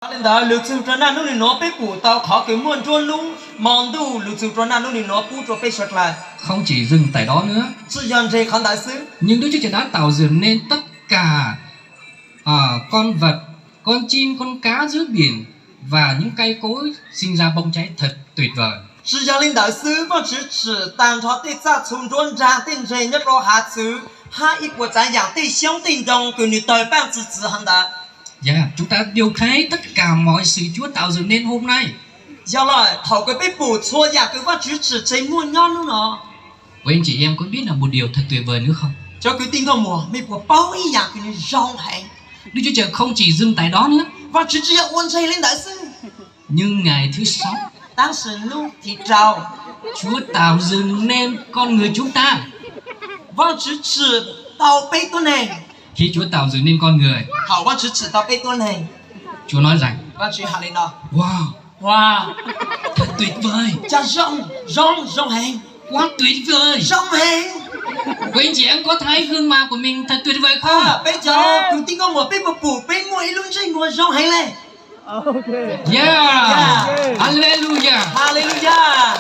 Yog li ntawd, lug txug rua naj nub nua peb pum tau qhov kws muaj nruab nub mo ntuj lug txug rua naj nub nua pub rua peb suav dlawg. Không chỉ dừng tại đó nữa, tsi yog nreg qhov ntawd xwb, nhưng Đức Chúa Trời đã tạo dựng nên tất cả à, con vật, con chim, con cá dưới biển và những cây cối sinh ra bông trái thật tuyệt vời. Tsi yog li ntawd xwb, Vaajtswv tsim taag nrho tej txaj txhu nruab nraag, tej nreg nyob rua haav txwv, hab ib puas tsaav yaam tej xyoob tej ntoo kws nwg tawg paaj txwv txwv hov ntawd. Dạ, chúng ta đều thấy tất cả mọi sự Chúa tạo dựng nên hôm nay. Yog lawm, thaum kws peb pum txhua yaam kws Vaajtswv tsim tseg muaj nyob nub no, Quý anh chị em có biết là một điều thật tuyệt vời nữa không? Cov kwv tij nkauj muam, mej puas paub ib yaam kws nwg zoo heev? Đức Chúa Trời không chỉ dừng tại đó nữa. Vaajtswv tsi yog ua nreg le ntawd xwb, nhưng ngày thứ sáu, tab sis nub thib rau, Chúa tạo dựng nên con người chúng ta. Vaajtswv tsim tau peb tuab neeg. Khi Chúa tạo dựng nên con người, thaum Vaajtswv tsim tau peb tuab neeg, Chúa nói rằng, Vaajtswv has le no, wow, wow, thật tuyệt vời, ca zoo, zoo, zoo heev, quá tuyệt vời, zoo heev. Quý anh chị em có thấy gương mặt của mình thật tuyệt vời không? Peb cov kwv tij nkauj muam, peb puas pum peb muaj ib lub ntsej muag zoo heev le? Yeah. Hallelujah. Hallelujah.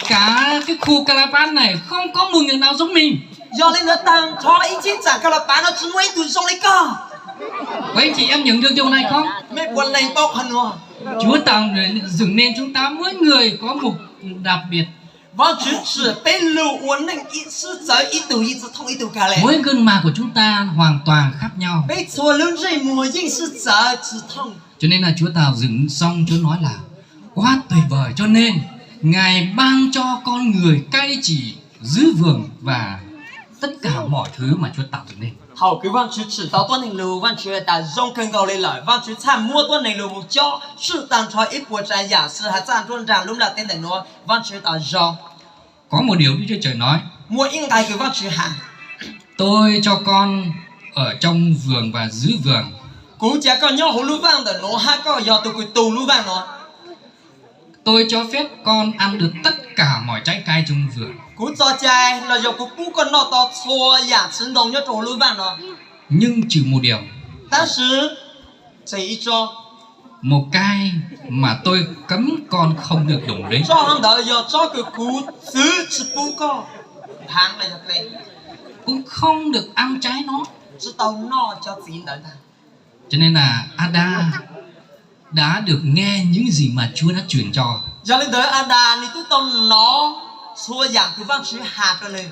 Cả cái khu Kalapa này không có một người nào giống mình. Yog le ntawd, taag nrho ib cheeb tsam Kalapa no tsi muaj ib tug zoo le koj. Quý anh chị em nhận được điều này không? Mej puas lees paub qhov nuav? Chúa tạo dựng nên chúng ta mỗi người có một đặc biệt. Vaajtswv tsim peb lug ua neej sib txawv, ib tug yeej tsi thooj ib tug kag le. Mỗi gương mặt của chúng ta hoàn toàn khác nhau. Peb txhua lub ntsej muag yeej sib txawv tsi thooj. Cho nên là Chúa tạo dựng xong, Chúa nói là quá tuyệt vời. Cho nên Ngài ban cho con người cai trị, giữ vườn và tất cả mọi thứ mà Chúa tạo dựng nên. Thaum kws Vaajtswv tsim tau tuab neeg lug, Vaajtswv has tas zoo kawg nkaus le lawm, Vaajtswv txhaj muab tuab neeg lug moog cob swb taag nrho ib puas tsaav yaam sib haav txaj nruab nraag lub nplaj teb ntawm nuav, Vaajtswv tas zoo. Có một điều Đức Chúa Trời nói. Muaj ib nqai kws Vaajtswv has. Tôi cho con ở trong vườn và giữ vườn. Kuv ca koj nyob huv lub vaaj ntawm nuav hab koj yog tug kws tu lub vaaj nuav. Tôi cho phép con ăn được tất cả mọi trái cây trong vườn. Kuv txog cai los yog kuv pub koj noj tau txhua yaam txiv ntoo nyob rua huv lub vaaj nuav. Nhưng trừ một điều. Tab sis txeeg ib tsob. Một cái mà tôi cấm con không được đụng đến. Tsob hov ntawd yog tsob kws kuv txwv tsi pub koj haav le yog le. Cũng không được ăn trái nó. Tsi tau noj cov txiv ntawd ntag. Cho nên là Ađam đã được nghe những gì mà Chúa đã truyền cho. Yog le ntawd, Ađam nwg tub tau nov txhua yaam kws Vaajtswv has rua nwg.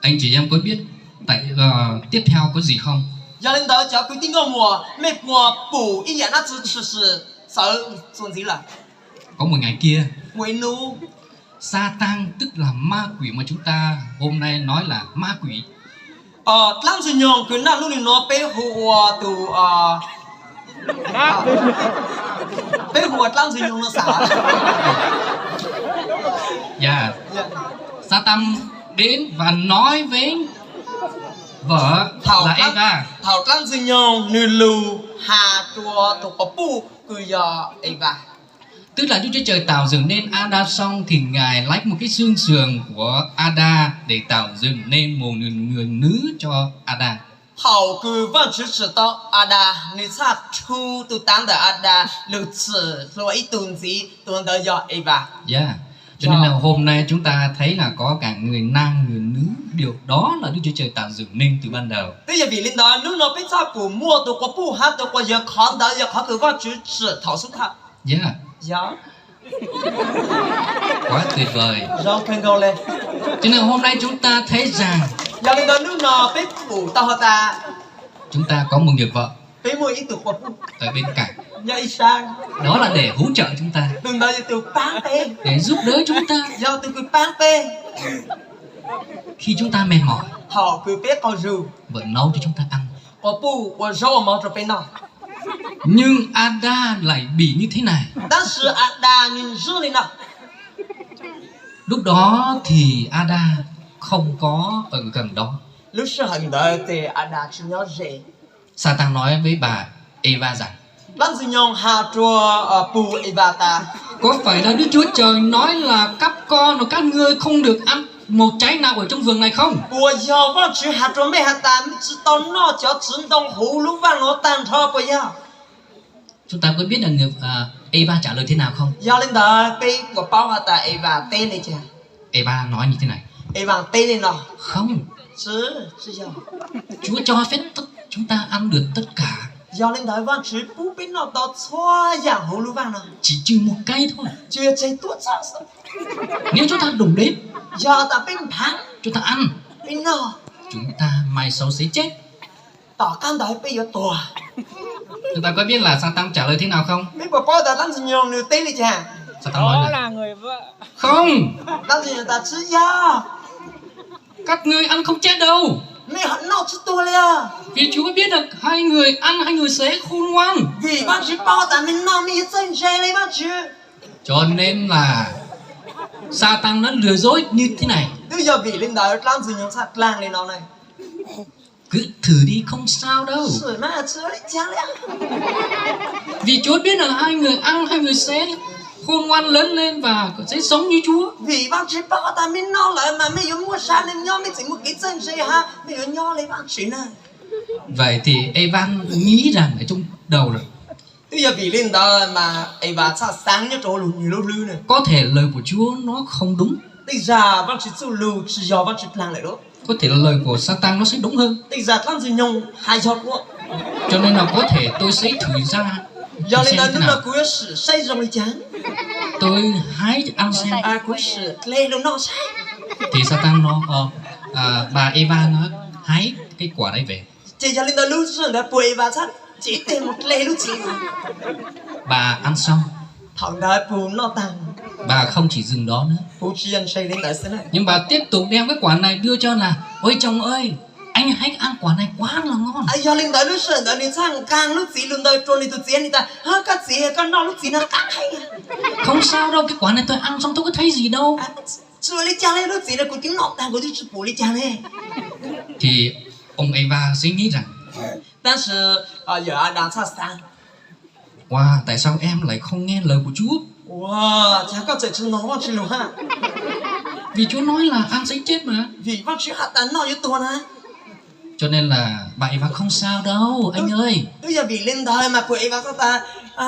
Anh chị em có biết tại ờ, tiếp theo có gì không? Yog le ntawd, cov kwv tij nkauj muam, mej puas pum ib yaam dlaab tsi tshwm sim txawv txuas ntxiv lawm? Có một ngày kia, muaj ib nub, Satan tức là ma quỷ mà chúng ta hôm nay nói là ma quỷ. Dlaab ntxwg nyoog kws naj nub nua peb hu ua tug, peb hu ua dlaab ntxwg nyoog no xav. Dạ. Satan đến và nói với vợ là Eva. Thaum dlaab ntxwg nyoog nwg lug has rua tug quas puj kws yog Eva. Tức là Đức Chúa Trời tạo dựng nên Adam xong thì Ngài lấy một cái xương sườn của Adam để tạo dựng nên một người, người nữ cho Adam. Thaum kws Vaajtswv tsim tau Ađas, nwg txhaj rhu tug taav ntawm Ađas lug txhim hlua ib tug ntxiv, tug ntawd yog Evas. Yeah. Cho nên là hôm nay chúng ta thấy là có cả người nam, người nữ, điều đó là Đức Chúa Trời tạo dựng nên từ ban đầu. Twb yog vim li ntawd, hnub no peb txhaj pum muaj tug quas puj hab tug quas yawg, qhov ntawd yog qhov kws Vaajtswv tsim thaum xub thawj. Yeah. Yog. Quá tuyệt vời. Zoo kawg nkaus le. Cho nên hôm nay chúng ta thấy rằng, yog li ntawd hnub no peb pum tau has tas, chúng ta có một người vợ, peb muaj ib tug quas puj, ở bên cạnh, nyob ib sab, đó là để hỗ trợ chúng ta, tug ntawd yog tug paab peb, để giúp đỡ chúng ta, yog tug kws paab peb khi chúng ta mệt mỏi, thaum kws peb qaug zug, vợ nấu cho chúng ta ăn, quas puj ua zaub ua mov rau peb noj. Nhưng Ađam lại bị như thế này. Tab sis Ađas nwg ntsuj li no. Lúc đó thì Ađam không có ở gần đó. Lub sij hawm ntawd ces Ađas tsis nyob ze. Satan nói với bà Eva rằng, dlaab ntxwg nyoog has rua pug Evas tas, có phải là Đức Chúa Trời nói là các con và các ngươi không được ăn một trái nào ở trong vườn này không? Puas yog Vaajtswv has rua mej has tas mej tsis tau noj cov txiv ntoo huv lub vaaj nuav taag nrho puas yog? Chúng ta có biết là người, à, Eva trả lời thế nào không? Yog li ntawd peb puas paub has tas Eva teb li cas? Eva nói như thế này. Eva teb li no. Không. Chúa cho phép tất, chúng ta ăn được tất cả. Yog li ntawd Vajtswv pub peb noj tau txhua yam hauv lub vaj no. Chỉ trừ một cái thôi. Tsuas yog tseg tuaj txoj xwb. Nếu chúng ta đủ đến, yog tas peb nphav, chúng ta ăn, peb noj, chúng ta mai sau sẽ chết. Tom qab ntawd peb yuav tuag. Chúng ta có biết là Satan trả lời thế nào không? Peb puas paub tas dab ntxwg nyoog nws teb li cas? Satan nói là, không. Dab ntxwg nyoog tas tsis yog. Các ngươi ăn không chết đâu. Mej noj tsis tuag li os. Vì Chúa biết là hai người ăn, hai người sẽ khôn ngoan. Vim Vajtswv paub tas mej noj mej yuav txawj ntse li Vajtswv. Cho nên là Satan nó lừa dối như thế này. Twb yog vim li ntawd dab ntxwg nyoog txhaj dlaag li no ne. Cứ thử đi không sao đâu. Vì Chúa biết là hai người ăn, hai người sẽ khôn ngoan lớn lên và sẽ sống như Chúa. Vim Vajtswv paub tas mej noj lawm mas mej yuav muaj sab neeg nyob, mej tseem muaj kev txawj ntse hab, mej yuav nyob li Vajtswv na. Vậy thì Eva nghĩ rằng ở trong đầu rồi, twb yog vim li ntawd mas Eva txhaj xaav nyob rau hauv lub hlwb ne, có thể lời của Chúa nó không đúng. Tej zag Vajtswv txuj lug tsis yog Vajtswv dlaag lawm lauj. Có thể là lời của Satan nó sẽ đúng hơn. Tej zag dab ntxwg nyoog has yog dua. Cho nên là có thể tôi sẽ thử ra, yog li ntawd hnub no kuv yuav sim saib zoo li cas. Tôi hái ăn xem. Kuv sim dle lug noj saib. Thì Satan nó, ờ, à, bà Eva nó hái cái quả đấy về. Ces yog li ntawd lub sij hawm ntawd puag Eva txhaj ntsib teg mus dle lub txiv. Bà ăn xong. Thaum ntawd puag noj taag. Bà không chỉ dừng đó nữa. Puag tsis yog ntshe li ntawd xwb na. Nhưng bà tiếp tục đem cái quả này đưa cho là, ôi chồng ơi, anh hãy ăn quả này quá là ngon. Yog li ntawd lub sij hawm ntawd nws txhaj nqaa lub txiv lug ntawd rua nws tus txiv, nws tas, koj txiv, koj noj lub txiv no qab heev. Không sao đâu, cái quả này tôi ăn xong tôi có thấy gì đâu. Tsis ua li cas li, lub txiv no kuv twb noj taag kuv twb tsis pum li cas li. Thì ông Eva suy nghĩ rằng, tab sis yawm Adas txhaj xaav, ua, tại sao em lại không nghe lời của Chúa? Ua, cas koj tseem tsis noog Vajtswv lug hab? Vì Chúa nói là ăn sẽ chết mà. Vim Vajtswv has tas noj yuav tuag na. Cho nên là bà Eva không sao đâu anh ơi. Twb yog vim li ntawd mas puag Eva txhaj tas,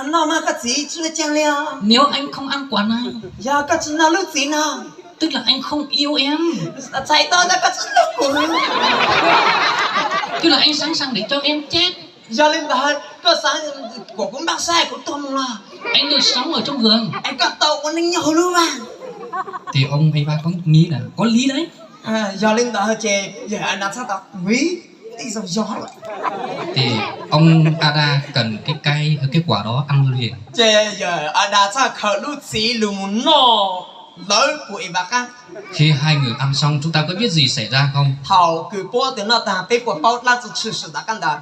noj mas koj txiv, tsis ua cas li os. Nếu anh không ăn quả này, yog koj tsis noj lub txiv no, tức là anh không yêu em. Txhais tau tas koj tsis noj kuv. Tức là anh sẵn sàng để cho em chết. Yog li ntawd koj xaav kuas kuv npaj saib kuv tuag moog los, anh được sống ở trong vườn, es koj tau ua neej nyob huv lub vaaj. Thì ông Eva có nghĩ là có lý đấy. Yog li ntawd ces yawm Adas txhaj tas, vim tej zaum yog lawm. Thì ông Adas cần cái cây, cái quả đó ăn liền. Ces yawm Adas txhaj khaws lub txiv lug mus noj lawv puag Eva qab. Khi hai người ăn xong, chúng ta có biết gì xảy ra không? Thaum kws puab tug noj taag peb puas paub dlaab tsi tshwm sim tom qab ntawd?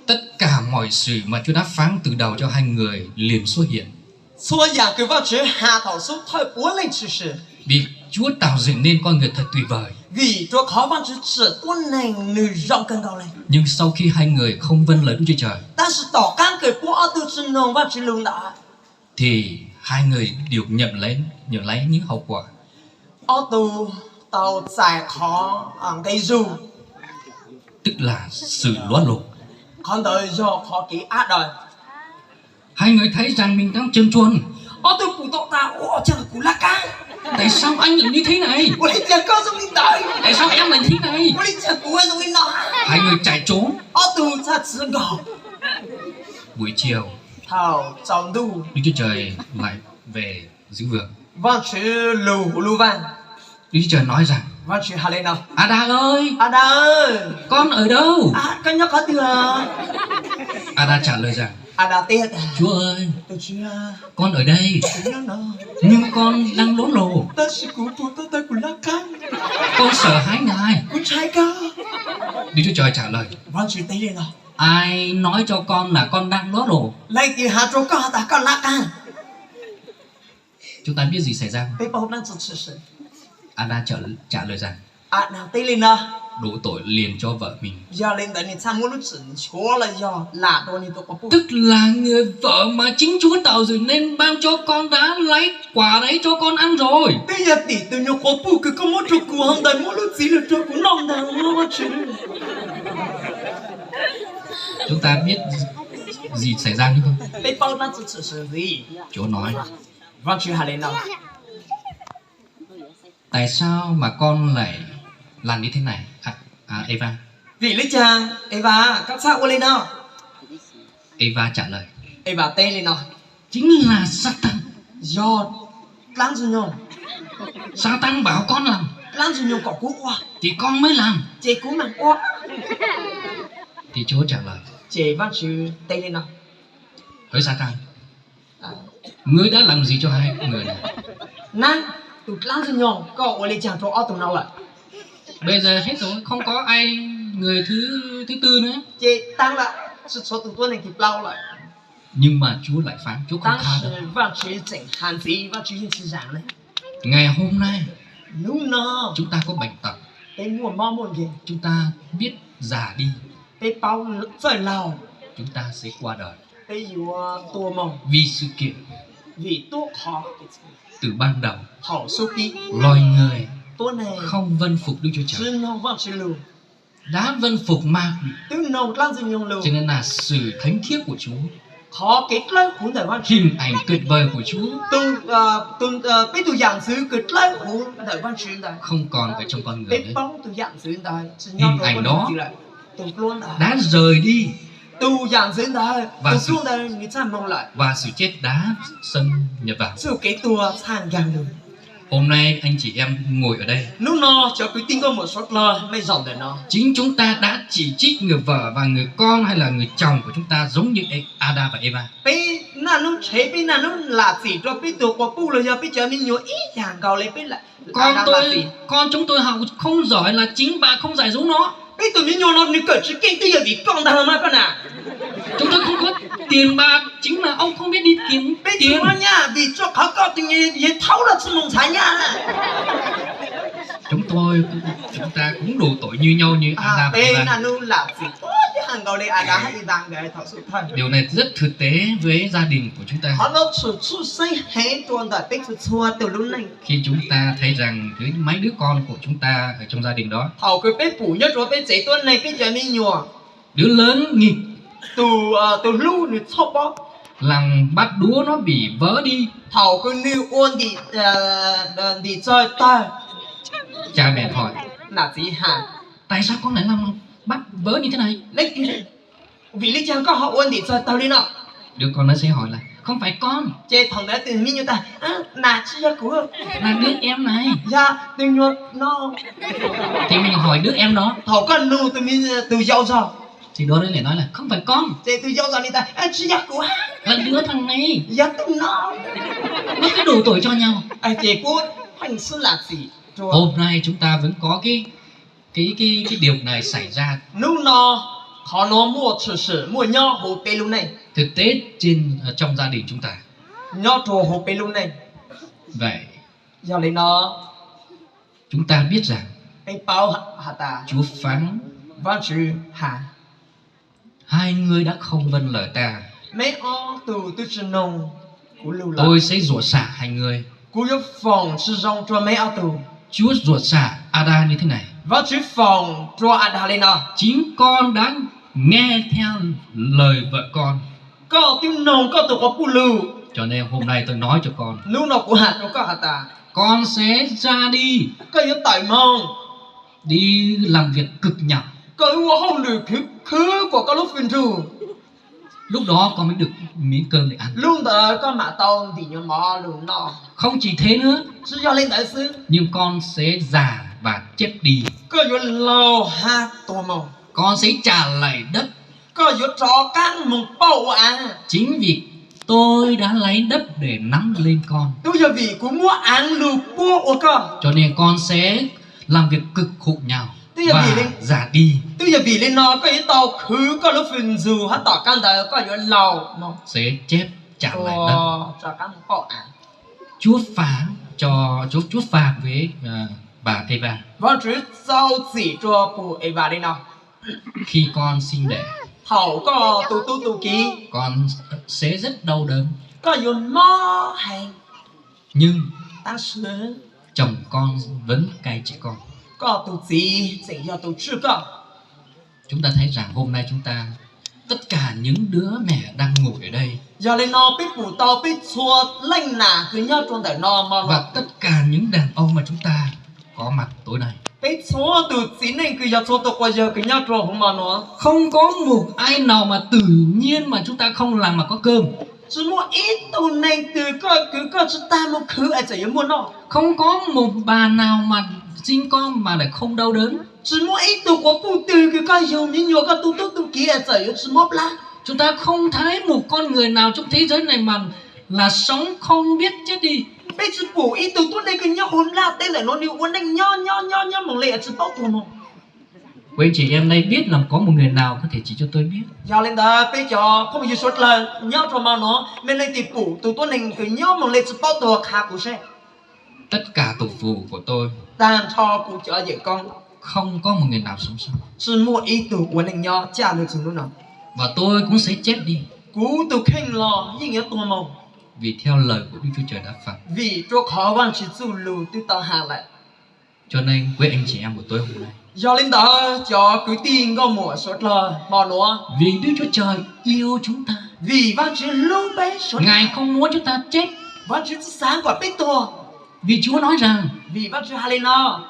Tất cả mọi sự mà Chúa đã phán từ đầu cho hai người liền xuất hiện. Txhua yaam kws Vajtswv has thaum xub thawj puav leej tshwm sim. Vì Chúa tạo dựng nên con người thật tuyệt vời. Vim rua qhov Vajtswv tsim tuab neeg nwg zoo kawg nkaus le. Nhưng sau khi hai người không vâng lời Đức Chúa Trời, tab sis tom qaab kws puab ob tug tsi noog Vajtswv lug ntawd, thì hai người đều nhận lấy, nhận lấy những hậu quả. Ob tug tau txais qhov nqe zug, tức là sự lóa lồ. Qhov ntawd yog qhov kev ab daws. Hai người thấy rằng mình đang trơn trơn. Ob tug pum tau tas ua caag kuv laj qab. Tại sao anh lại như thế này? Ua li caag koj zoo li ntawd? Tại sao em lại thế này? Ua li caag kuv zoo li no? Hai người chạy trốn. Ob tug txhaj txwv nkaus. Buổi chiều, thaum tsaus ntuj, Đức Chúa Trời lại về dưới vườn. Vajtswv lug huv lub vaaj. Đức Chúa Trời nói rằng, Vajtswv has le no, Adas ơi, Adas, con ở đâu? Koj nyob qhov twg? Adas trả lời rằng, Adas teb tas, Chúa ơi, Vajtswv, con ở đây, kuv nyob no, nhưng con đang lố lồ, tab sis kuv pum tau tas kuv laj qab. Con sợ hãi Ngài. Kuv ntshai koj. Đức Chúa Trời trả lời, Vajtswv teb le no, ai nói cho con là con đang lố lồ? Leej twg has rua koj has tas koj laj qab? Chúng ta biết gì xảy ra? Peb paub dlaab tsi tshwm sim? Adas trả, trả lời rằng, Adas teb le no, đủ tội liền cho vợ mình. Yog li ntawd nwg txhaj muab lub txim nchuav los yog lam rua nwg tus quas puj. Tức là người vợ mà chính Chúa tạo dựng nên ban cho con đã lấy quả đấy cho con ăn rồi. Twb yog tim tug nyuas quas puj kws koj muab rua kuv hov ntawd muab lub txiv lug rua kuv noj ntag, Vajtswv. Chúng ta biết gì xảy ra nữa không? Peb paub tab txwm txwm sim ntxiv. Chúa nói, Vajtswv hais li no, tại sao mà con lại làm như thế này, à, à, Eva? Vim li cas Eva koj txhaj ua li no? Eva trả lời, Eva teb li no, chính là Satan. Yog dlaab ntxwg nyoog. Satan bảo con làm. Dlaab ntxwg nyoog kom kuv ua. Thì con mới làm. Ces kuv mam ua. Thì Chúa trả lời, Ces Vajtswv teb li no, Hỡi Satan, ngươi đã làm gì cho hai người này? Nab, tus dlaab ntxwg nyoog, koj ua li cas rau ob tug no lawm? Bây giờ hết rồi, không có ai người thứ thứ tư nữa. Ces taag lawm, tsi tshuav tus tuab neeg thib plaub lawm. Nhưng mà Chúa lại phán, Chúa không tha đâu. Tab sis Vajtswv tseem has ntxiv, Vajtswv yeej tsi zaam ne. Ngày hôm nay, hnub no, chúng ta có bệnh tật, peb muaj mob muaj nkeeg, chúng ta biết già đi, peb paub txawj laug, chúng ta sẽ qua đời, peb yuav tuag moog. Vì sự kiện, vim tuab qhov, từ ban đầu, thaum xub pib, loài người, tuab neeg, không vâng phục Đức Chúa Trời, tsi noog Vajtswv lug, đã vâng phục ma quỷ, twb noog dlaab ntxwg nyoog lug, cho nên là sự thánh khiết của Chúa, qhov kev dlawb huv ntawm Vajtswv, hình ảnh tuyệt vời của Chúa, tus, tus, peb tug yaam ntxwv kws dlawb huv ntawm Vajtswv ntawd, không còn ở trong con người nữa, peb paub tus yaam ntxwv ntawd tsi nyob rua peb lawm, tus duab ntawd đã rời đi, tus yaam ntxwv ntawd, tus duab ntawd nws txhaj moog lawm, và sự chết đã xâm nhập vào, txuj kev tuag txhaj nkaag lug. Hôm nay anh chị em ngồi ở đây, hnub no cov kwv tij nkauj muam suav dlawg mej zaum ntawm no, chính chúng ta đã chỉ trích người vợ và người con hay là người chồng của chúng ta giống như Ê-, Adam và Eva. Peb naj nub ntshev, peb naj nub lam txim rua peb tug quas puj los yog peb cov me nyuam ib yam nkaus le peb lam txim. Con chúng tôi học không giỏi là chính bà không dạy dỗ nó. Peb tug me nyuam no nws kawm tsi keej twb yog vim koj ntag los mas koj na. Chúng tôi không có tiền bạc, chính là ông không biết đi kiếm, peb tsi muaj nyaj vim rua qhov koj tug me nyuam thaub los tsi moog ntxhaav nyaj na. Chúng tôi, chúng ta cũng đủ tội như nhau như Adam và Eva. Peb naj nub lam txim puag yam nkaus le Adas hab Ivas nkawd thaum xub thawj. Điều này rất thực tế với gia đình của chúng ta. Qhov no tshwm tshwj xeeb heev rua ntawm peb txhua txhua tug lub neej. Khi chúng ta thấy rằng cái mấy đứa con của chúng ta ở trong gia đình đó, thaum kws peb pum nyob rua peb tsev tuab neeg peb cov me nyuam, đứa lớn nghịch, tus, tus hlub nws txhob paub, làm bát đũa nó bị vỡ đi, thaum kws nws ua ntim, ntim txawg tawg, cha mẹ hỏi, nam txiv has, tại sao con lại làm bát vỡ như thế này? Vim le caag koj ho ua ntim txawg tawg li no? Đứa con nó sẽ hỏi là, không phải con. Ces thaum ntawd tus me nyuam tas, nas tsi yog kuv, là đứa em này, yog tus nyuam no. Thì mình hỏi đứa em đó. Thaum koj nug tus, tus yau zog, thì đứa đấy lại nói là không phải con. Ces tus yau zog li tas, tsi yog kuv, là đứa thằng này, yog tug no. Nó cứ đổ tội cho nhau. Ces puab pheej xwb lam txim. Hôm nay chúng ta vẫn có cái, cái, cái, cái điều này xảy ra. Nub no, qhov no muaj tshwm sim muaj nyob huv peb lub neej. Thực tế trên, ờ, trong gia đình chúng ta. Nyob rua huv peb lub neej. Vậy, yog li no, chúng ta biết rằng peb paub has tas, Chúa phán, Vaajtswv has, hai người đã không vâng lời ta, meb ob tug twb tsi noog kuv lug lawm, tôi sẽ rủa xả hai người. Kuv yuav foom tsi zoo rua meb ob tug. Chúa rủa xả Ađam như thế này. Vaajtswv foom rua Ađam li no: Chính con đã nghe theo lời vợ con. Koj twb noog koj tug quas puj lug. Cho nên hôm nay tôi nói cho con. Nub no kuv has rua koj has tas, con sẽ ra đi, koj yuav tawm moog, đi làm việc cực nhọc, koj yuav ua hauj lwm khwv, khwv kuas koj lub fwj nrug. Lúc đó con mới được miếng cơm để ăn. Lub ntawd koj maam tau ntim nyuas mov lug noj. Không chỉ thế nữa, tsi yog le ntawd xwb, nhưng con sẽ già và chết đi, koj yuav laug hab tuag moog. Con sẽ trả lại đất, koj yuav rov qaab moog pauj ua aav. Chính vì tôi đã lấy đất để nắm lên con. Twb yog vim kuv muab aav lug puab ua koj. Cho nên con sẽ làm việc cực khổ nhọc và già đi. Twb yog vim le no koj yuav tau khwv koj lub fwj nrug hab tom qaab ntawd koj yuav laug moog. Sẽ chép trả lại đất. Rov qaab moog pauj aav. Chúa phán cho, Chúa, Chúa phạt với, ờ, bà Eva. Vaajtswv txaus txim rua puj Eva le no: Khi con sinh đẻ, thaum koj tu tub tu kiv, con sẽ rất đau đớn, koj yuav mob heev. Nhưng, tab sis, chồng con vẫn cai trị con. Koj tug txiv tseem yog tug tswj koj. Chúng ta thấy rằng hôm nay chúng ta Tất cả những đứa mẹ đang ngủ ở đây. Yog li no peb pum tau peb txhua leej nam kws nyob rua ntawm no hmo no. Và tất cả những đàn ông mà chúng ta có mặt tối nay. Peb txhua tug txiv neej kws yog txhua tug quas yawg kws nyob rua hmo no. Không có một ai nào mà tự nhiên mà chúng ta không làm mà có cơm. Tsi muaj ib tug neeg twg koj kws koj tsi tag moog khwv es txawm yuav muaj noj. Không có một bà nào mà sinh con mà lại không đau đớn. Tsi muaj ib tug quas puj twg kws koj yug me nyuam koj tu tub tu kiv es txawm yuav tsi mob plab. Chúng ta không thấy một con người nào trong thế giới này mà là sống không biết chết đi. Peb tsi pum ib tug tuab neeg kws nyob huv nplaj teb ntawm nuav nwg ua neej nyob nyob nyob nyob moog le tsi paub tuag moog. Với anh chị em đây biết là có một người nào có thể chỉ cho tôi biết. Yog li ntawd peb cov phooj ywg suav dlawg nyob rua hmo nuav, mej leej twg pum tug tuab neeg kws nyob moog le tsi paub tuag qha kuv seb. Tất cả tổ phủ của tôi, taag nrho kuv cov yawm koob, không có một người nào sống sót. Tsi muaj ib tug ua neej nyob caj lug txug hnub no. Và tôi cũng sẽ chết đi. Kuv tug kheej los yeej yuav tuag moog. Vì theo lời của Đức Chúa Trời đã phán. Vim rua qhov Vaajtswv txuj lug twb tau has lawm. Cho nên quý anh chị em buổi tối hôm nay, yog li ntawd cov kwv tij nkauj muam suav dlawg hmo nuav, vì Đức Chúa Trời yêu chúng ta, vim Vaajtswv hlub peb suav dlawg, Ngài không muốn chúng ta chết, Vaajtswv tsi xaav kom peb tuag. Vì Chúa nói rằng, vim Vaajtswv has li no,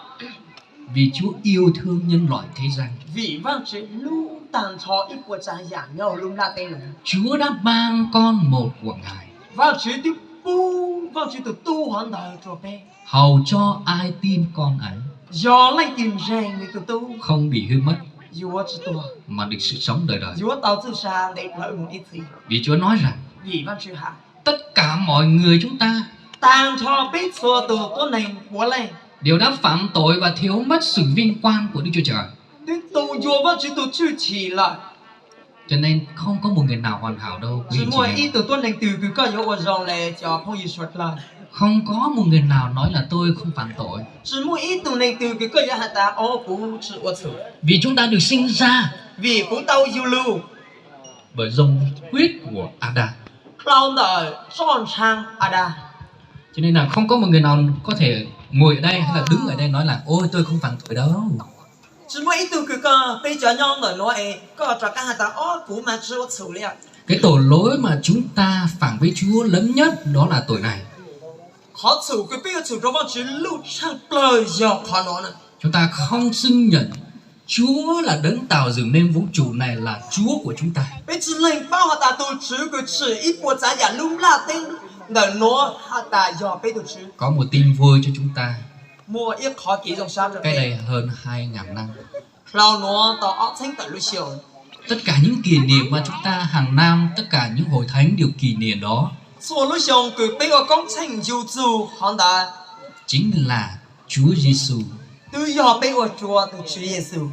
vì Chúa yêu thương nhân loại thế gian, vim Vaajtswv hlub taag nrho ib puas tsav yaam nyob huv lub nplaj teb nuav. Chúa đã ban con một của Ngài, Vaajtswv twb pub Vaajtswv tug tub hov ntawd rua peb, hầu cho ai tin con ấy, yog leej twg ntseeg nwg tug tub, không bị hư mất, yuav tsi tuag, mà được sự sống đời đời, yuav tau txuj sa ntev plawv moog ib txhis. Vì Chúa nói rằng, vim Vaajtswv has, tất cả mọi người chúng ta, taag nrho peb txhua tug tuab neeg puav leej, đều đã phạm tội và thiếu mất sự vinh quang của Đức Chúa Trời. Twb tu ncua Vaajtswv tug tshwj chim lawm. Cho nên không có một người nào hoàn hảo đâu, quý anh chị em. Tsi muaj ib tug tuab neeg twg kws koj yuav ua zoo le cov phooj ywg suav dlawg. Không có một người nào nói là tôi không phạm tội. Tsi muaj ib tug neeg twg kws koj yuav has tas, o, kuv tsi ua txhum. Vì chúng ta được sinh ra, vim kuv tau yug lug, bởi dòng huyết của Ađam, dlhau ntawm tsob ntshaav Ađam. Cho nên là không có một người nào có thể ngồi ở đây hay là đứng ở đây nói là ôi tôi không phạm tội đâu. Tsi muaj ib tug kws koj, peb cov nyob ntawm nuav es koj rov qaab has tas, o, kuv mas tsi ua txhum li. Cái tội lỗi mà chúng ta phạm với Chúa lớn nhất đó là tội này. Qhov txhum kws peb ua txhum rua Vaajtswv lub tshaaj plawg yog qhov nuav. Chúng ta không xưng nhận Chúa là đấng tạo dựng nên vũ trụ này là Chúa của chúng ta. Peb tsi leeg paub has tas tug Tswv kws tsim ib puas tsav yaam lub nplaj teb ntawm nuav has tas yog peb tug Tswv. Có một tin vui cho chúng ta. Muaj ib qhov kev zoo sab rua peb. Cách đây hơn hai ngàn năm, dlhau nuav tau ob txheeb tawm lub xyoo, tất cả những kỷ niệm mà chúng ta hàng năm, tất cả những hội thánh đều kỷ niệm đó, txhua lub xyoo kws peb ua koob tsheej yug txug qhov ntawd, chính là Chúa Giêsu, twb yog peb ua rua tug Tswv Yexus.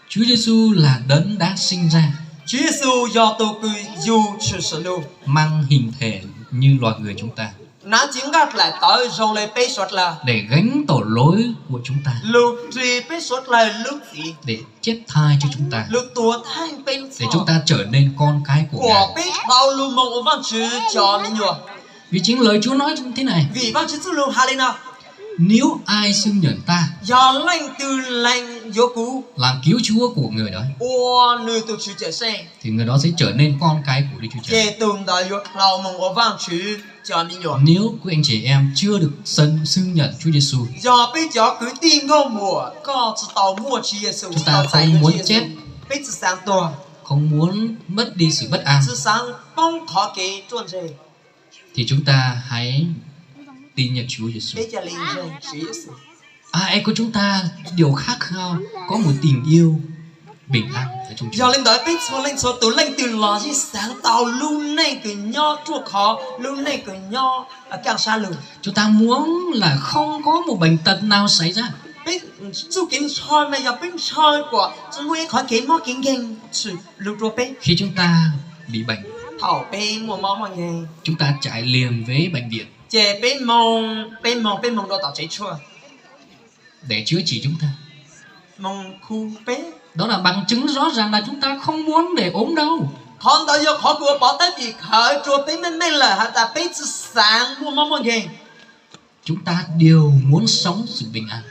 Chúa Giêsu là đấng đã sinh ra, Tswv Yexus yog tug kws yug tshwm sim lug, mang hình thể như loài người chúng ta, hnav txiv nqaj dlaim tawv zoo le peb suav dlawg, để gánh tội lỗi của chúng ta, lug ris peb suav dlawg lub txim, để chết thay cho chúng ta, lug tuag theej peb lub txhoj, để chúng ta trở nên con cái của Ngài, kom peb dhau lug moog ua Vaajtswv cov me nyuam. Vì chính lời Chúa nói như thế này. Vim Vaajtswv txuj lug has li no: Nếu ai xưng nhận ta, yog leej twg lees yuav kuv, làm cứu Chúa của người đó, ua nwg tug Tswv Cawm Seej, thì người đó sẽ trở nên con cái của Đức Chúa Trời. Ces tug ntawd yuav dhau moog ua Vaajtswv cov me nyuam. Nếu quý anh chị em chưa được xưng, xưng nhận Chúa Giêsu, yog peb cov kwv tij nkauj muam koj tsi tau muaj Tswv Yexus, chúng ta không muốn chết, peb tsi xaav tuag, không muốn mất đi sự bất an, tsi xaav poob qhov kev ruaj ntseg, thì chúng ta hãy tin nhận Chúa Giêsu. Peb ca le ntseeg Tswv Yexus. Ai của chúng ta đều khát khao có một tình yêu bình an ở trong Chúa. Yog li ntawd peb txhua leej txhua tug leej twg los yeej xaav tau lub neej kws nyob ruaj khov, lub neej kws nyob kaaj sab lug. Chúng ta muốn là không có một bệnh tật nào xảy ra. Peb txuj kev ntshaw mas yog peb ntshaw kom tsi muaj ib qhov kev mob kev nkeeg tshwm lug rua peb. Khi chúng ta bị bệnh, thaum peb muaj mob muaj nkeeg, chúng ta chạy liền về bệnh viện, ces peb moog, peb moog, peb moog rua tom tsev tshuaj để chữa trị chúng ta, moog khu peb. Đó là bằng chứng rõ ràng là chúng ta không muốn để ốm đau. Qhov ntawd yog qhov kws ua pov thawj tim khawv rua peb meej meej lawm has tas peb tsi xaav muaj mob muaj nkeeg. Chúng ta đều muốn sống sự bình an.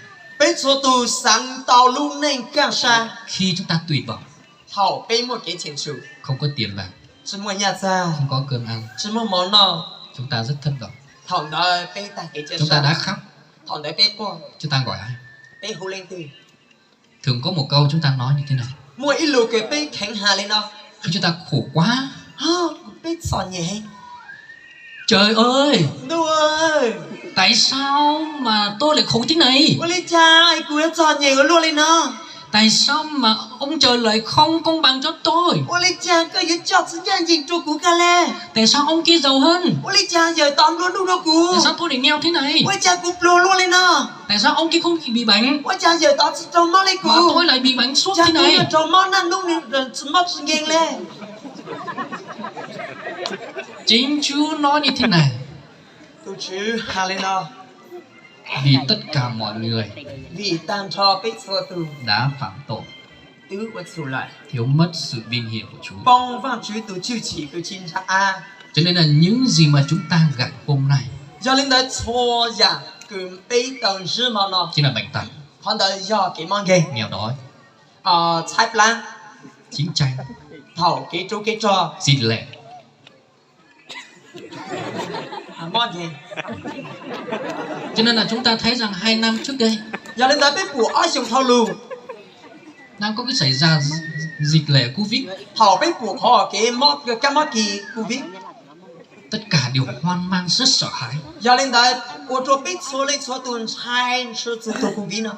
Peb txhua tug xaav tau lub neej kaaj sab. Khi chúng ta tuyệt vọng, Thaum peb muaj kev cheem tsum, không có tiền bạc, tsis muaj nyaj txag, không có cơm ăn, tsis muaj mov noj, chúng ta rất thất vọng. Thaum ntawd peb tag kev cia siab, chúng ta đã khóc, thaum ntawd peb quaj, chúng ta gọi ai, peb hu leej twg? Thường có một câu chúng ta nói như thế này. Muaj ib lus kws peb kheev has li no. Chúng ta khổ quá. Peb txom nyem heev. Trời ơi, ntuj, tại sao mà tôi lại khổ thế này? Ua li cas kuv yuav txom nyem ua luaj li no? Tại sao mà ông trời lại không công bằng cho tôi? Ua li cas koj yuav tso tsis ncaj ncees rau kuv kag le? Tại sao ông kia giàu hơn? Ua li cas yawm tod nplua nuj dua kuv? Tại sao tôi lại nghèo thế này? Ua li cas kuv pluag luaj li no? Tại sao ông kia không bị bệnh? Ua cas yawm tod tsis raug mob li kuv? Mà tôi lại bị bệnh suốt thế này. Kuv raug mob naj hnub nws tsis mob tsis nkees li. Chính Chúa nói như thế này. Tus Tswv has li no. Vì tất cả mọi người, vim tag nrho peb txhua tus, đã phạm tội, twb ua txhaum lawm, thiếu mất sự vinh hiển của Chúa, poob Vajtswv tus tshwj chim kws tsis nra av. Cho nên là những gì mà chúng ta gặp hôm nay, yog li ntawd txhua yam kws peb tau ntsib hmo no, chính là bệnh tật, qhov ntawd yog kev mob nkeeg, nghèo đói, txhab plab, chiến tranh, thaum kev rub kev rog, dịch lệ. Cho nên là chúng ta thấy rằng hai năm trước đây, yog li ntawd peb pum ob xyoos dhau lug, đang có cái xảy ra dịch lệ Covid. Thaum peb pum qhov kev mob, kab mob kis Covid, tất cả đều hoang mang rất sợ hãi. Yog li ntawd ua rau peb txhua leej txhua tus ntshai tshwj txug tug Covid no.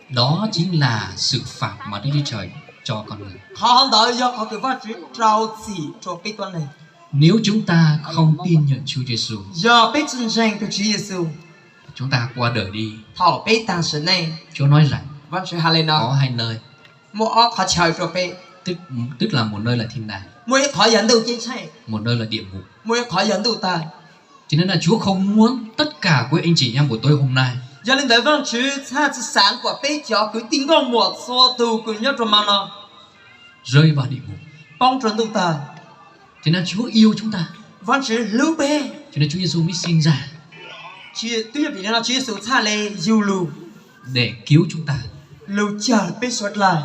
Đó chính là sự phạt mà Đức Chúa Trời cho con người. Qhov ntawd yog qhov kws Vajtswv rau txim rau peb tuab neeg. Nếu chúng ta không tin nhận Chúa Giêsu, yog peb tsis ntseeg tug Tswv Yexus, chúng ta qua đời đi, thaum peb tag sim neej, Chúa nói rằng, Vajtswv has li no, có hai nơi, muaj ob qhov chaw rau peb, tức là một nơi là thiên đàng, muaj ib qhov yog ntuj ceeb tsheej, một nơi là địa ngục, muaj ib qhov yog ntuj tawg. Cho nên là Chúa không muốn tất cả quý anh chị em buổi tối hôm nay, yog li ntawd Vajtswv txhaj tsis xaav kuas peb cov kwv tij nkauj muam txhua tug kws nyob rua mo no rơi vào địa ngục, poob rua ntuj tawg. Cho nên Chúa yêu chúng ta. Vajtswv hlub peb. Cho nên Chúa Giêsu mới sinh ra, twb yog vim li no Tswv Yexus txhaj le yug lug để cứu chúng ta, lug cawg peb suav dlawg.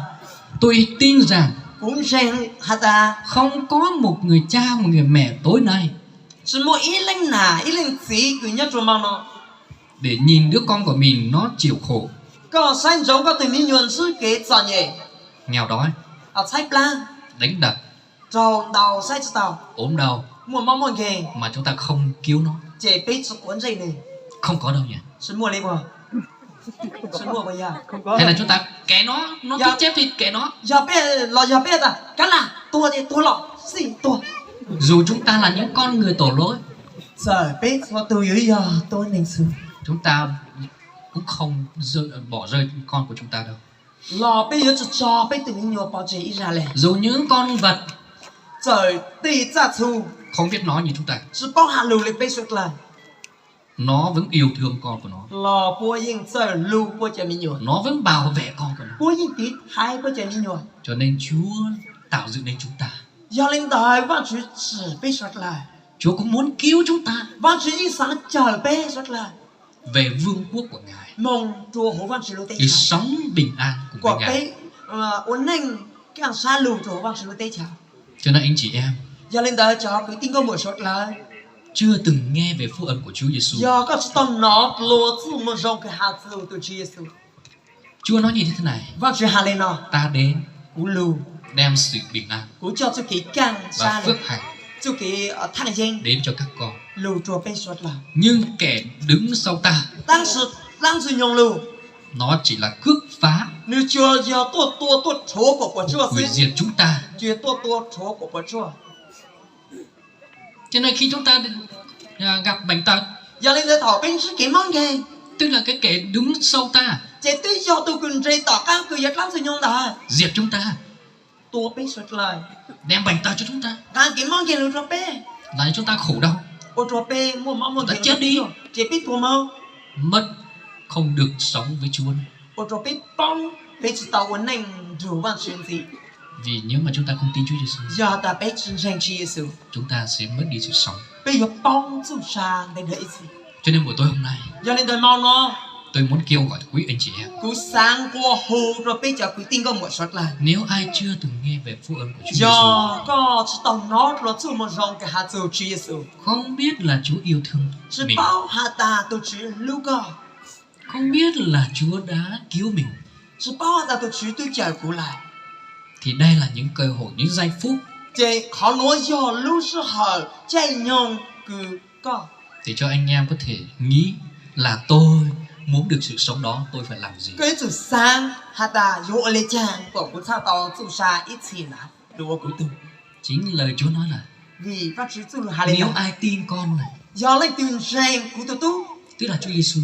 Tôi tin rằng, kuv ntseeg has tas, không có một người cha, một người mẹ tối nay, tsis muaj ib leej nam ib leej txiv kws nyob rua mo no để nhìn đứa con của mình nó chịu khổ, koj saib ntsoov koj tug me nyuam ntsib kev txom nyem, nghèo đói, txhab plab, đánh đập, raug ntaus saib tsis taus, ốm đau, muaj mob muaj nkeeg, mà chúng ta không cứu nó, ces peb tsis quav ntsej nws, không có đâu nhỉ, tsis muaj li. Hay là chúng ta kệ nó, nó chết thì kệ nó. Yog peb, los yog peb tas kav liam, tuag ces tuag los xij tuag. Dù chúng ta là những con người tội lỗi, txawm peb txhua tug yuav yog tuab neeg xwb, chúng ta cũng không rơi, bỏ rơi con của chúng ta đâu, los peb yuav tsis tso peb tug me nyuam pov tseg ib zag le. Dù những con vật, txawm tej txaj txhu, không biết nói như chúng ta, tsis paub has lug li peb suav dlawg, nó vẫn yêu thương con của nó, los puab yeej txawj hlub puab cov me nyuam, nó vẫn bảo vệ con của nó, puab yeej tiv thaiv puab cov me nyuam. Cho nên Chúa tạo dựng nên chúng ta. Yog li ntawd Vajtswv tsim peb suav dlawg. Chúa cũng muốn cứu chúng ta, Vajtswv yeej xav cawg peb suav dlawg về vương quốc của Ngài, moog rua huv Vajtswv lub teb chaws, sống bình an cùng với Ngài, kuas peb ua neej kaaj sab lug rua huv Vajtswv lub teb chaws. Cho nên anh chị em, yog li ntawd cov kwv tij nkauj muam suav dlawg, chưa từng nghe về phúc âm của Chúa Giêsu, yog koj tsis tau nov dlua txuj moo zoo kws has txug tug Tswv Yexus, Chúa nói như thế này, Vajtswv has li no, ta đến, kuv lug, đem sự bình an, kuv coj txuj kev kaaj sab lug, phước hạnh, txuj kev thaaj yeeb đến cho các con, lug rua peb suav dlawg. Nhưng kẻ đứng sau ta, tab sis dlaab ntxwg nyoog lug, nó chỉ là cướp phá, nws tsuas yog tuaj tua tuaj rhuav kuas puam tsuaj xwb, hủy diệt chúng ta, tsuas yog tuaj tua rhuav kuas puam tsuaj. Cho nên khi chúng ta, à, gặp bệnh tật, yog li ntawd thaum peb ntsib kev mob nkeeg, tức là cái kẻ đứng sau ta, ces twb yog tug kws nres tom qaab kws yog dlaab ntxwg nyoog ntawd, diệt chúng ta, tua peb suav dlawg, đem bệnh tật cho chúng ta, nqaa kev mob nkeeg lug rua peb, làm cho chúng ta khổ đau, ua rua peb muaj mob muaj nkeeg, ta chết đi, ces peb tuag moog, mất, không được sống với Chúa, ua rua peb poob, peb tsis tau ua neej nrug Vajtswv ntxiv. Vì nếu mà chúng ta không tin Chúa Giêsu, yog tas peb tsis ntseeg Tswv Yexus, chúng ta sẽ mất đi sự sống, peb yuav poob txuj sa ntev nrag ib txhis. Cho nên buổi tối hôm nay, yog li ntawd mo no, Tôi muốn kêu gọi quý anh chị em. Kuv xav nqua hu rau peb cov kwv tij nkauj muam suav dlawg. Nếu ai chưa từng nghe về phúc âm của Chúa Giêsu, yog koj tsis tau hnov dua txuj moo zoo kws has txug Tswv Yexus, không biết là Chúa yêu thương tsis paub has tas tus Tswv hlub koj, không biết là Chúa đã cứu mình, tsis paub has tas tus Tswv twb cawm kuv lawm, thì đây là những cơ hội, những giây phút ces qhov nuav yog lub sij hawm caij nyoog kws koj, để cho anh em có thể nghĩ là tôi muốn được sự sống đó, tôi phải làm gì. Koj yuav tsum xav has tas yuav ua le caag kom kuv txhaj tau txuj sa ib txhis ntawd lug ua kuv tug. Chính lời Chúa nói là, vim Vaajtswv txuj lug has le, nếu ai tin con này, yog leej twg ntseeg kuv tug tub, tức là Chúa Giêsu,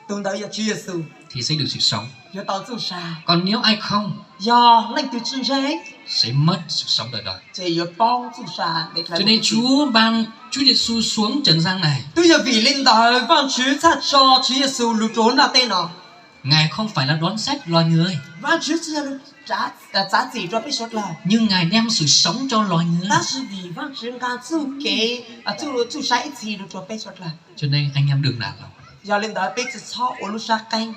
tug ntawd yog Tswv Yexus, thì sẽ được sự sống, yuav tau txuj sa. Còn nếu ai không, yog leej twg tsis ntseeg, sẽ mất sự sống đời đời. Ces yuav poob txuj sa ntev dlawv. Cho nên Chúa ban Chúa Giêsu xuống trần gian này, twb yog vim le ntawd Vaajtswv txhaj tso Tswv Yexus lug rua ntiaj teb no. Ngài không phải là đoán xét loài người, Vaajtswv tsis yog lug txav txim rua peb suav dlawg, nhưng Ngài đem sự sống cho loài người, tab sis vim Vaajtswv nqa txuj kev, txuj sa ib txhis lug rua peb suav dlawg. Cho nên anh em đừng nản lòng. Yog le ntawd peb tsis txhob ua lub sab qeeb.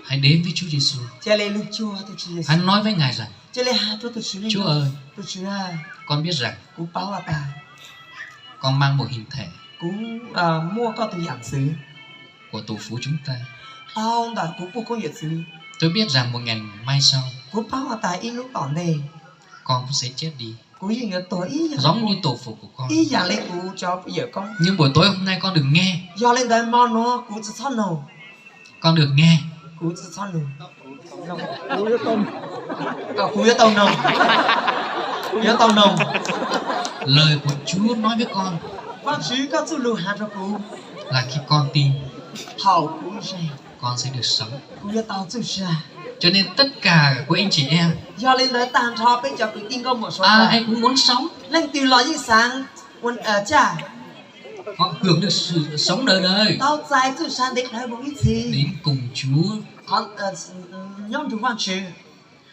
Hãy đến với Chúa Giêsu. Cia le lug cuag tug Tswv Yexus. Hãy nói với Ngài rằng, cia le has rua tug Tswv le, Chúa ơi, tug Tswv, con biết rằng, kuv paub has tas, con mang một hình thể, kuv muaj koj tug yaam ntxwv, của tổ phủ chúng ta, tau ntawm kuv puj koob yawm txwv. Tôi biết rằng một ngày mai sau, kuv paub has tas ib nub tom ntej, con cũng sẽ chết đi, kuv yeej yuav tuag ib yam, giống như tổ phủ của con, ib yam le kuv cov yawm koob. Nhưng buổi tối hôm nay con được nghe. Yog le ntawd mo nuav kuv tsis txhob noog. Con được nghe. Kuv tsis txhob noog. Kuv yuav tau noog. Kuv yuav tau noog. Lời của Chúa nói với con, Vaajtswv koj txuj lug has rua kuv, là khi con tin, thaum kuv ntseeg, con sẽ được sống, kuv yuav tau txuj sa. Cho nên tất cả quý anh chị em, yog le ntawd tag nrho peb cov kwv tij nkauj muam suav dlawg, ai cũng muốn sống, leej twg los yeej xaav caj, họ hưởng được sự sống đời đời, tau txais txuj sa ntev dlawv mus ib txhis, đến cùng Chúa, nyob nrug Vaajtswv.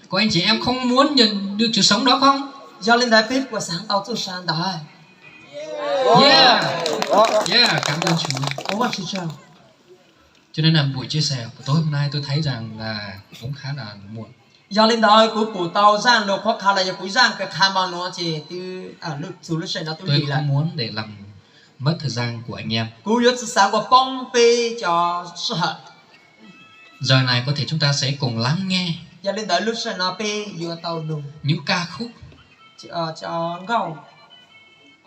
Có anh chị em không muốn nhận được sự sống đó không? Yog le ntawd peb puas xaav tau txuj sa ntawd? Yeah. Yeah, cảm ơn Chúa. Ua Vaajtswv tsaug. Cho nên là buổi chia sẻ của tối hôm nay tôi thấy rằng là cũng khá là muộn. Yog le ntawd kuv pum tau zaaj lug qhuab qha los yog kuv zaaj kawg qha mo nuav ces twb txug lub sij hawm no twb lig lawm. Tôi không muốn để làm mất thời gian của anh em. Kuv yuav tsis xav ua poob peb cov sij hawm. Giờ này có thể chúng ta sẽ cùng lắng nghe, yog le ntawd lub sij hawm no peb yuav tau noog những ca khúc, cov nkauj,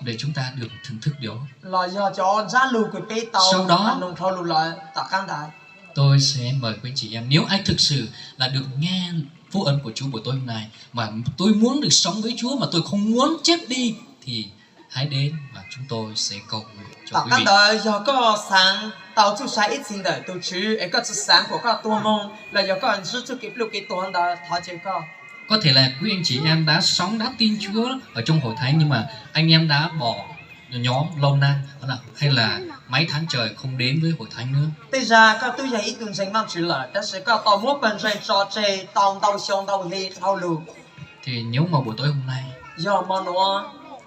để chúng ta được thưởng thức điều, los yog cov ntsab lug kws peb tau, sau đó, noog dhau lug lawm tom qab ntawd. Tôi sẽ mời quý anh chị em, nếu ai thực sự là được nghe phúc âm của Chúa buổi tối hôm nay mà tôi muốn được sống với Chúa mà tôi không muốn chết đi thì hãy đến và chúng tôi sẽ cầu nguyện cho quý vị. Tom qab ntawd yog koj xaav tau txuj sa ib txhis ntawm tug Tswv es koj tsis xaav kuas koj tuag moog los yog koj ntsib txuj kev pluj kev tuag ntawd thov caw koj. Có thể là quý anh chị em đã sống, đã tin Chúa ở trong hội thánh nhưng mà anh em đã bỏ nhóm lâu năm hay là mấy tháng trời không đến với hội thánh nữa. Tej zag koj twb yog ib tug ntseeg Vaajtswv lawm tab sis koj tau muab pawg ntseeg tso tseg tau ntau xyoo ntau hli dhau lug. Thì nếu mà buổi tối hôm nay, yog mo nuav,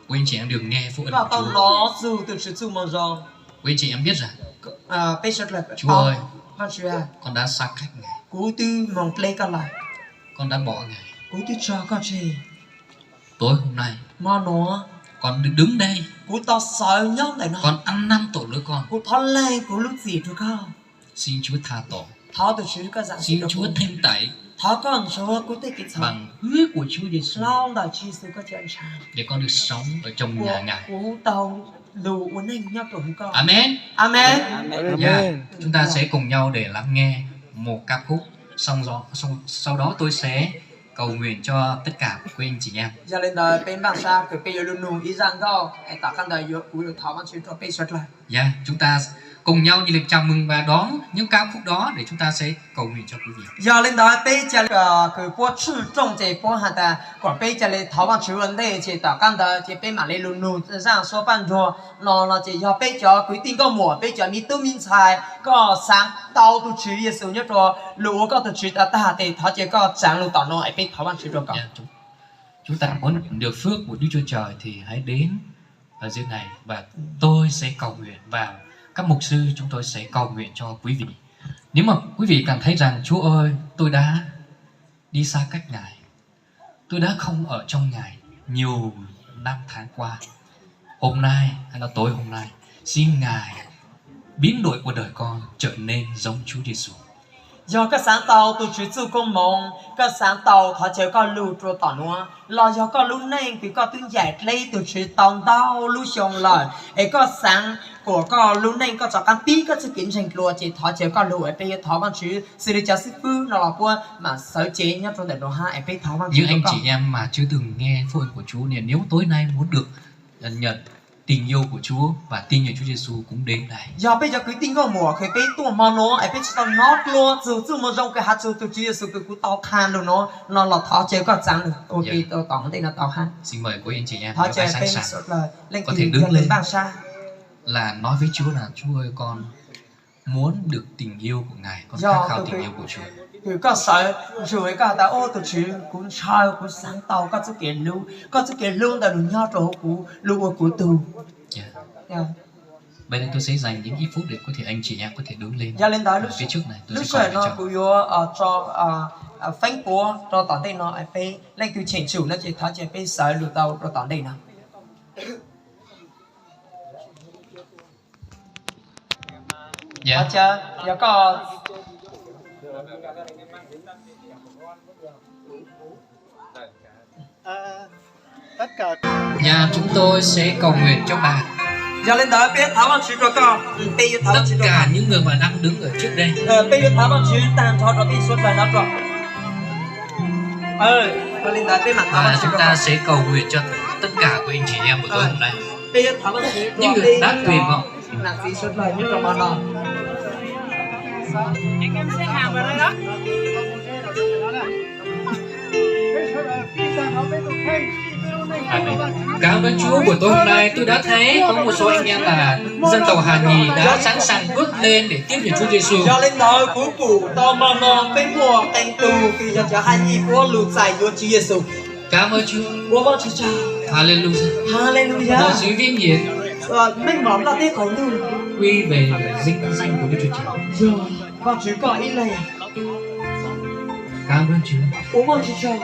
quý anh chị em được nghe phúc âm của Chúa, koj tau hnov txug tug Tswv txuj moo zoo, quý anh chị em biết rằng, peb suav dlawg, Chúa ơi, Vaajtswv, con đã xa cách Ngài, kuv twb moog dleb koj lawm, con đã bỏ Ngài, kuv twb tso koj tseg. Tối hôm nay, mo nuav, con được đứng đây, kuv tau sawv nyob ntawm no, con ăn năn tội lỗi con, kuv thov lees kuv lub txim rua koj. Xin Chúa tha tội. Thov tug Tswv koj zaam txim rua kuv. Xin Chúa thanh tẩy. Thov koj ntsuag kuv tej kev txhaum. Bằng huyết của Chúa Giêsu. Hlo ntawm Tswv Yexus koj caj ntsha. Để con được sống ở trong nhà Ngài. Kuv tau lug ua neej nyob rua hauv koj. Amen. Amen. Amen. Chúng ta sẽ cùng nhau để lắng nghe một ca khúc. Xong rồi, xong, sau đó tôi sẽ cầu nguyện cho tất cả quý anh chị em. Yog le ntawd peb npaaj sab kws peb yuav lug noog ib zaaj nkauj es tom qab ntawd kuv yuav thov Vaajtswv rua peb suav dlawg. Dạ, chúng ta cùng nhau nhiệt liệt chào mừng và đón những ca khúc đó để chúng ta sẽ cầu nguyện cho quý vị. Yog le ntawd peb ca le kws puab tshwj rooj ces puab has tas kom peb ca le thov Vaajtswv ua ntej ces tom qab ntawd ces peb maam le lug noog zaaj suab paj nruag no no ces yog peb cov kwv tij nkauj muam, peb cov miv tub miv ntxhais, koj xaav tau tug Tswv Yexus nyob rua lug ua koj tug Tswv tag tag tes thov caw koj tsaav lug tom no es peb thov Vaajtswv rua koj. Chúng ta muốn nhận được phước của Đức Chúa Trời thì hãy đến ở dưới này và tôi sẽ cầu nguyện và các mục sư chúng tôi sẽ cầu nguyện cho quý vị. Nếu mà quý vị cảm thấy rằng Chúa ơi, tôi đã đi xa cách Ngài, tôi đã không ở trong Ngài nhiều năm tháng qua, hôm nay hay là tối hôm nay, xin Ngài biến đổi cuộc đời con trở nên giống Chúa Giêsu. Yog koj xaav tau tus Tswv txuj koob moov, koj xaav tau, thov caw koj lug rua tom nuav, los yog koj lub neej kws koj twb ncaim dleb tug Tswv tau ntau lub xyoo lawm, es koj xaav kuas koj lub neej koj rov qaab pib koj txuj kev ntseeg dlua, ces thov caw koj lug es peb yuav thov Vaajtswv xws li cov xib fwb no los puab maam sawv cev nyob rua ntawm nuav hab es peb thov Vaajtswv. Những anh chị em mà chưa từng nghe phúc âm của Chúa, nếu tối nay muốn được nhận tình yêu của Chúa và tin Chúa Giêsu cũng đến đây. Yog peb cov kwv tij nkauj muam kws peb tuaj hmo nuav es peb tsi tau hnov dlua txug txuj moo zoo kws has txug tug Tswv Yexus kws kuv tau qha lug nuav no los thov caw koj txaav lug ua ke rua tom ntej no tau hab. Thov caw peb sawv dlawg leej twg yog npaaj sab, là nói với Chúa là Chúa ơi, con muốn được tình yêu của Ngài, con khát khao tình yêu của Chúa. Kws koj sawv ntsug koj has tas, ub, tug Tswv, kuv ntshaw, kuv xaav tau koj txuj kev hlub, koj txuj kev hlub ntawm nws nyob rua huv kuv, lug ua kuv tug. Bên đây tôi sẽ dành những ít phút để có thể anh chị em có thể đứng lên. Yog le ntawd, lub sij hawm no kuv yuav tso feeb puav rua tom ntej no, peb leej twg cheem tsum no ces thov caw peb sawv lug tau rua tom ntej no. Và chúng tôi sẽ cầu nguyện cho bà. Yog le ntawd peb thov Vaajtswv rua koj. Tất cả những người mà đang đứng ở trước đây. Peb yuav thov Vaajtswv taag nrho rua peb suav dlawg no rua. Và chúng ta sẽ cầu nguyện cho tất cả của anh chị em một tối hôm nay. Peb yuav thov Vaajtswv rua peb nam txiv suav dlawg nyob rua hmo no. Cảm ơn Chúa, buổi tối hôm nay tôi đã thấy có một số anh em là dân tộc Hà Nhì đã sẵn sàng bước lên để tiếp nhận Chúa Giêsu. Yog le ntawd kuv pum tau hmo no peb muaj qee tug kws yog cov Haj Nyij puab lug txais yuav Tswv Yexus. Cảm ơn Chúa. Ua Vaajtswv tsaug. Hallelujah. Hallelujah. Mọi sự vinh hiển, meej mom nplaj teb qaum ntuj quy về vinh danh của Đức Chúa Trời. Yog Vaajtswv koj ib leeg. Cảm ơn Chúa. Ua Vaajtswv tsaug.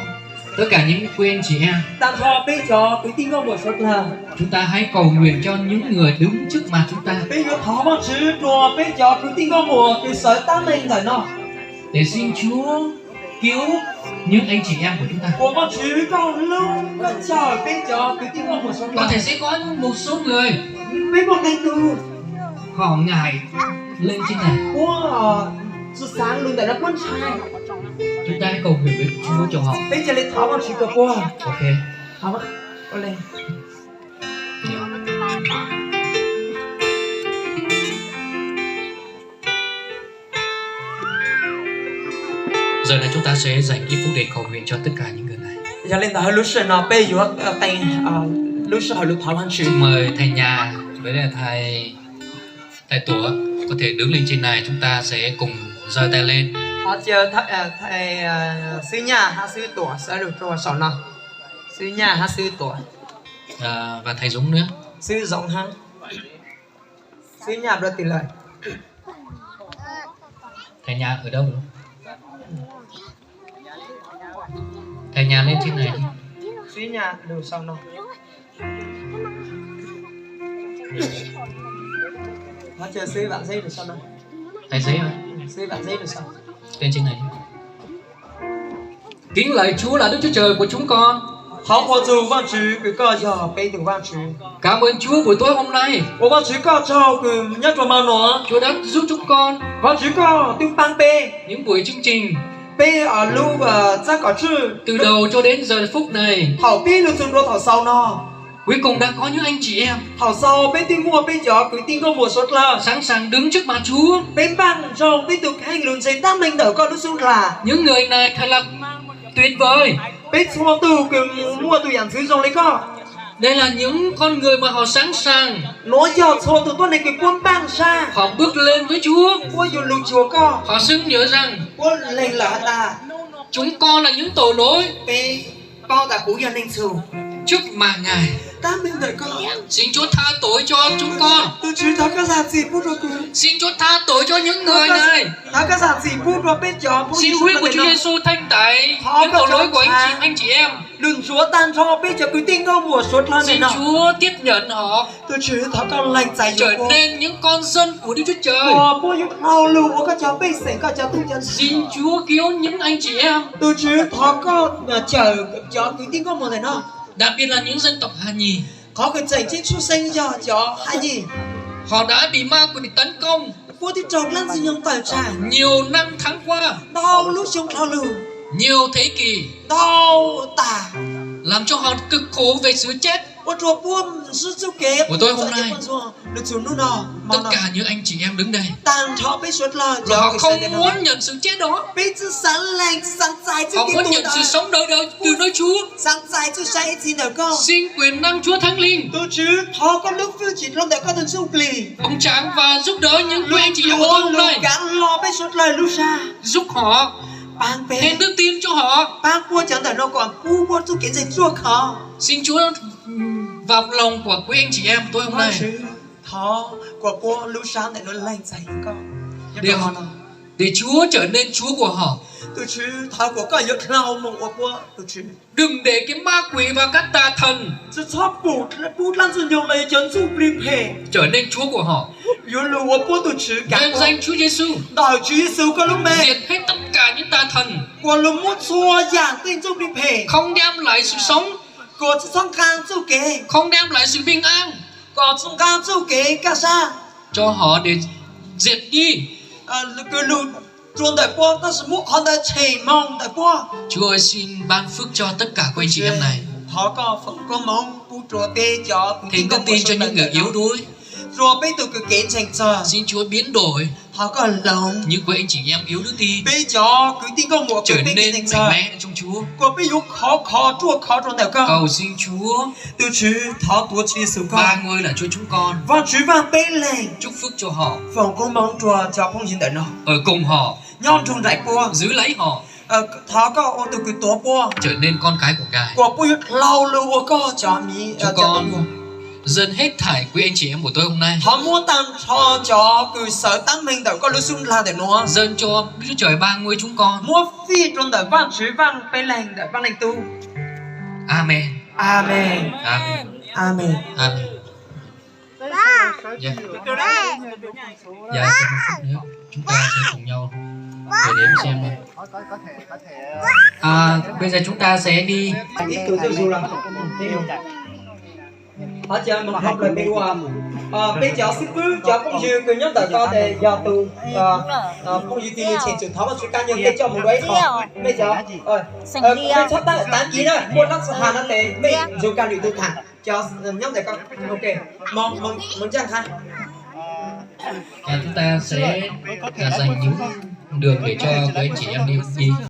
Tất cả những anh chị em, taag nrho peb cov kwv tij nkauj muam suav dlawg, chúng ta hãy cầu nguyện cho những người đứng trước mặt chúng ta. Peb yuav thov Vaajtswv rua peb cov kwv tij nkauj muam kws sawv taab meeg ntawm no. Để xin Chúa cứu những anh chị em của chúng ta. Ua Vaajtswv koj hlub koj cawm peb cov kwv tij nkauj muam suav dlawg. Có thể sẽ có một số người, peb muaj qee tug, họ ngại lên trên này, puab tsi xaav lug ntawm no, puab ntshai. Chúng ta hãy cầu nguyện với Chúa cho họ. Peb ca le thov Vaajtswv rua puab. Ok. Giờ này chúng ta sẽ dành ít phút để cầu nguyện cho tất cả những người này. Yog le ntawd lub sij hawm no peb yuav qee lub sij hawm lug thov Vaajtswv. Mời thầy Nhà với lại thầy, thầy Tuấn có thể đứng lên trên này, chúng ta sẽ cùng giơ tay lên. Thov caw thầy, xib Nyaj hab xib Tuam sawv lug rua saum no. Xib Nyaj hab xib Tuam. Và thầy Dũng nữa. Xib Dũng hab. Xib Nyaj rua tim lawm. Thầy Nhà ở đâu? Thầy Nhà lên trên này đi. Xib Nyaj lug saum no. Thov caw xib Vam Xeb lug saum no. Thầy Xeb hả? Xib Vam Xeb lug saum. Lên trên này đi. Kính lạy Chúa là Đức Chúa Trời của chúng con. Thov qhuas txug Vaajtswv kws koj yog peb tug Vaajtswv. Cảm ơn Chúa buổi tối hôm nay. Ua Vaajtswv koj tsaug kws nyob rua hmo nuav, Chúa đã giúp chúng con, Vaajtswv koj tub paab peb, những buổi chương trình, peb lub txab kom tswj, từ đầu cho đến giờ phút này, thaum pib lug txug rua thaum xaus no. Cuối cùng đã có những anh chị em, thaum xaus peb twb muaj peb cov kwv tij nkauj muam suav dlawg, sẵn sàng đứng trước mặt Chúa, peb npaaj nrog peb tug kheej lug ntseeg taab meeg ntawm koj lub xub ntiag. Những người này thật là tuyệt vời. Peb txhua tug kws muaj tug yam ntxwv zoo le koj. Đây là những con người mà họ sẵn sàng, nuav yog txhua tug tuab neeg kws puab npaaj sab, họ bước lên với Chúa, puab yuav lug cuag koj. Họ xưng nhớ rằng, puab lees lawm has tas, chúng con là những tổ nối, peb paub tas kuv yog neeg txhum, trước mặt Ngài, taab meeg ntawm koj. Xin Chúa tha tội cho chúng con. Tug Tswv thov koj zag Txim pub rau kuv. Xin Chúa tha tội cho những người này. Thov koj zam txim pub rau peb cov phooj ywg sawv daws. Xin huyết của Chúa Giêsu thanh tẩy những tội lỗi của anh chị, anh chị em. Nws ntxuav tag nrho peb cov kwv tij nkauj muam suav dlawg ntawm no. Xin Chúa tiếp nhận họ. Tus Tswv, thov koj lees txais, trở nên những con dân của Đức Chúa Trời. Kom puab yuav dhau lug ua koj cov pej xeem, koj cov tub cov ntxhais. Xin Chúa cứu những anh chị em. Tus Tswv, thov koj cawm cov kwv tij nkauj muam ntawm no. Đặc biệt là những dân tộc Hà Nhi. Qhov kws tseem ceeb tshwj xeeb yog cov Hà Nhi. Họ đã bị ma quỷ tấn công. Puab twb raug dlaab ntxwg nyoog tawm tsam. Nhiều năm tháng qua. Ntau lub xyoo dhau lug. Nhiều thế kỷ. Ntau tas. Làm cho họ cực khổ về sự chết. Ua rua puab sib txuj kev. Của tôi hôm nay, nws txug hnub no, tất cả những anh chị em đứng đây, tag nrho peb suav dlawg, họ không muốn nhận sự chết đó. Peb tsi xaav lees, tsi xaav txais txuj kev, họ muốn nhận sự sống đời đời từ nơi Chúa. Xaav txais txuj sa ib txhis ntawm koj. Xin quyền năng Chúa Thánh Linh. Tus Tswv, thov koj lub hwj chim rau ntawm koj tug ntsuj plig. Ông chạm và giúp đỡ những quý anh chị em ở trong này. Lug kav hlo peb suav dlawg lub sab. Giúp họ. Paab peb. Thêm đức tin cho họ. Paab puab cov ntawm no kom pub puab txuj kev ntseeg ruaj khov. Xin Chúa vào lòng của quý anh chị em tối hôm nay. Thov kom puab lub sab ntawm no lees txais koj. Để Chúa trở nên Chúa của họ. Tus Tswv, thov kom koj yuav dhau moog ua puab tus Tswv. Đừng để cái ma quỷ và các tà thần, tsi txhob pub dlaab ntxwg nyoog los yog cov ntsuj plig phem, trở nên Chúa của họ. Yuav lug ua puab tug Tswv kav. Vinh danh Chúa Giêsu. Ntawm Tswv Yexus koj lub npe. Diệt hết tất cả những tà thần. Kom lug muab txhua yaam tej ntsuj plig phem. Không đem lại sự sống. Kom tsi txhob nqaa txuj kev. Không đem lại sự bình an. Kom tsi nqaa txuj kev kaj sab. Cho họ để diệt đi. Kws lug rua ntawm puab, tab sis muab qhov ntawd tshem moog ntawm puab. Chúa ơi, xin ban phước cho tất cả quý anh chị em này. Thov koj foom koob moov pub rua peb cov kwv tij nkauj muam sawv dlawg ntawm no. Thêm đức tin cho những người yếu đuối. Rua peb tug kws kev ntseeg txog. Xin Chúa biến đổi. Thov koj hloov những quý anh chị em yếu đức tin, peb cov kwv tij nkauj muam kws kev ntseeg txog, trở nên mạnh mẽ trong Chúa. Kom peb yuav khov kho ruaj khov rua ntawm koj. Cầu xin Chúa, tus Tswv, thov tuav Tswv Yexus koj, ba ngôi là Chúa chúng con, Vaajtswv vaaj peb leeg, chúc phước cho họ, foom koob moov rua cov phooj ywg ntawm no, ở cùng họ, nyob nrug nraim puab, giữ lấy họ, thov koj ua tug kws tuav puab, trở nên con cái của Ngài, kom puab yuav dhau lug ua koj cov miv, chúng con dâng hết thảy quý anh chị em buổi tối hôm nay. Thov muab tag nrho cov kws xaws taab meeg ntawm koj lub xub lag ntawm nuav, dâng cho Đức Chúa Trời ba ngôi chúng con, muab fij rua ntawm Vaajtswv vaaj peb leeg ntawm Vaaj Leej Tub. Amen. Amen. Amen. Amen. Amen. Dạ. Dạ, cho một phút nữa. Chúng ta sẽ cùng nhau thời điểm xem này. À, bây giờ chúng ta sẽ đi. Thov caw moog hloov plaws peb ua, peb cov xib fwb, cov phooj ywg kws nyob ntawm ko tes yog tus phooj ywg Tij Nws Cheem Tsum thov Vaajtswv kaj nyog tej coj moog dua ib qho. Mej cov, mej txhob taab kiv na, muaj dlaab tsi has no tes mej ntsuag kag lwm tug tham. Cov nyob ntawm ko, ok, moog ncaaj qha. Và chúng ta sẽ, à, dành những được để cho quý anh chị em đi, đi.